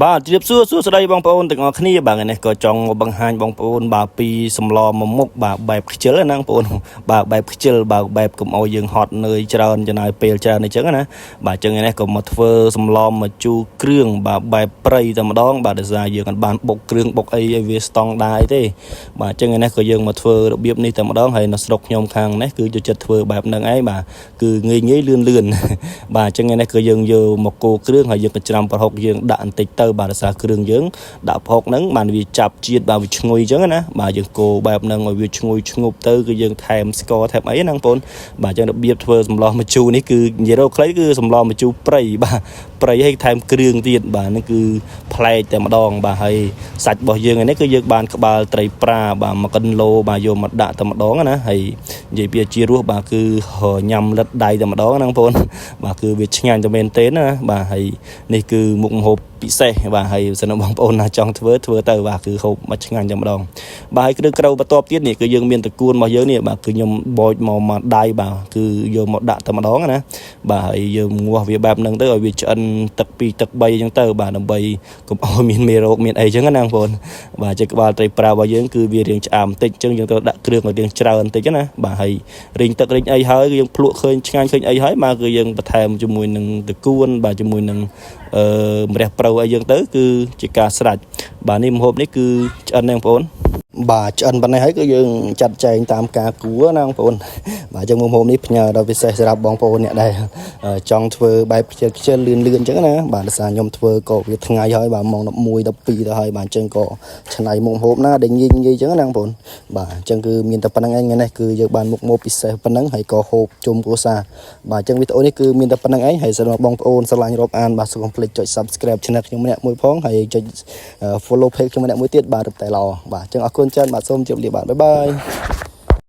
បាទជម្រាបសួរសួស្តីបងប្អូនទាំងអស់គ្នាបាទថ្ងៃនេះក៏ចង់មកបង្ហាញបងប្អូនបាទពីសម្លមួយមុខបាទបែបខ្ជិលណាបងប្អូនបាទបែបខ្ជិលបាទបែបកុំឲ្យយើងហត់នឿយច្រើនចំណាយពេលច្រើនអញ្ចឹងណាបាទអញ្ចឹងថ្ងៃនេះក៏មកធ្វើសម្លមកជូរគ្រឿងបាទបែបព្រៃតែម្ដងបាទដោយសារយើងអត់បានបុកគ្រឿងបុកអីឲ្យវាស្តង់ដាយទេបាទអញ្ចឹងថ្ងៃនេះក៏យើងមកធ្វើរបៀបនេះតែម្ដងហើយនៅស្រុកខ្ញុំខាងនេះគឺចូលចិត្តធ្វើបែបហ្នឹងឯងបាទគឺងាយងាយលឿនលឿនបាទអញ្ចឹងថ្ងៃនេះក៏យើងយកមកកូរគ្រឿងហើយយើងក៏ច្រាំប្រហុកយើងដាក់បន្តិចទៅបាទដោយសារគ្រឿងយើងដាក់ប្រហុកហ្នឹងបានវាចាប់ជាតិបាទវាឈ្ងុយអញ្ចឹងណាបាទយើងកូរបែបហ្នឹងឲ្យវាឈ្ងុយឈ្ងប់ទៅគឺយើងថែមស្ករថែមអីណាបងប្អូនបាទអញ្ចឹងរបៀបធ្វើសម្លម្ជូរនេះគឺនិយាយរកខ្លីគឺសម្លម្ជូរព្រៃបាទព្រៃឲ្យថែមគ្រឿងទៀតបាទហ្នឹងគឺប្លែកតែម្ដងបាទហើយសាច់របស់យើងនេះគឺយើងបានក្បាលត្រីប្រាបាទ1គីឡូបាទយកមកដាក់តែម្ដងណាហើយនិយាយពីជារសបាទគឺញ៉ាំលិតដៃតែម្ដងណាបងប្អូនបាទគឺវាឆ្ងាញ់តែមែនទេណាបាទហើយនេះគឺមុខម្ហូបពិសេសបាទហើយសិនបងប្អូនណាចង់ធ្វើធ្វើទៅបាទគឺហូបមកឆ្ងាញ់តែម្ដងបាទហើយគ្រឿងក្រៅបន្ទាប់ទៀតនេះគឺយើងមានត្រកួនរបស់យើងនេះបាទគឺខ្ញុំបោចមកមកដៃបាទគឺយកមកដាក់តែម្ដងណាបាទហើយយើងងាស់វាបែបហ្នឹងទៅឲ្យវាឆ្អិនទឹក2ទឹក3អញ្ចឹងទៅបាទដើម្បីកុំឲ្យមានមេរោគមានអីចឹងណាបងប្អូនបាទជាក្បាលត្រីប្រារបស់យើងគឺវារាងឆ្អាមបន្តិចអញ្ចឹងយើងត្រូវដាក់គ្រឿងឲ្យរាងច្រើនបន្តិចណាបាទហើយរីងទឹករីងអីហើយគឺយើងភ្លក់ឃើញឆ្ងាញ់ឃើញអីហើយបាទគឺយើងបន្ថែមជាមួយនឹងត្រកួនបាទជាមួយនឹងអឺម្រះព្រៅអីយើងទៅគឺជាការស្រេចបាទនេះម្ហូបនេះគឺឆ្អិនណាបងប្អូនបាទឆ្អិនប៉ុណ្ណេះហើយគឺយើងចាត់ចែងតាមការគួរណាបងប្អូនបាទអញ្ចឹងមុខម្ហូបនេះផ្ញើដល់ពិសេសសម្រាប់បងប្អូនអ្នកដែលចង់ធ្វើបែបខ្ជិលខ្ជិលលឿនលឿនអញ្ចឹងណាបាទដោយសារខ្ញុំធ្វើក៏វាថ្ងៃហើយបាទម៉ោង11 12ទៅហើយបាទអញ្ចឹងក៏ឆ្នៃមុខម្ហូបណាដែលងាយងាយអញ្ចឹងណាបងប្អូនបាទអញ្ចឹងគឺមានតែប៉ុណ្្នឹងឯងថ្ងៃនេះគឺយើងបានមុខម្ហូបពិសេសប៉ុណ្្នឹងហើយក៏ហូបជុំគ្រួសារបាទអញ្ចឹងវីដេអូនេះគឺមានតែប៉ុណ្្នឹងឯងហើយសម្រាប់បងប្អូនស្រឡាញ់រាប់អានបាទសូមកុំភ្លេចចុច Subscribe Channel ខ្ញុំម្នាក់មួយផងហើយចុច Follow Page ខ្ញុំម្នាក់មួយទៀតបាទរឹបតែល្អបាទអញ្ចឹងអរគុណច្រើនបាទសូមជម្រាបលាបាទ bye bye.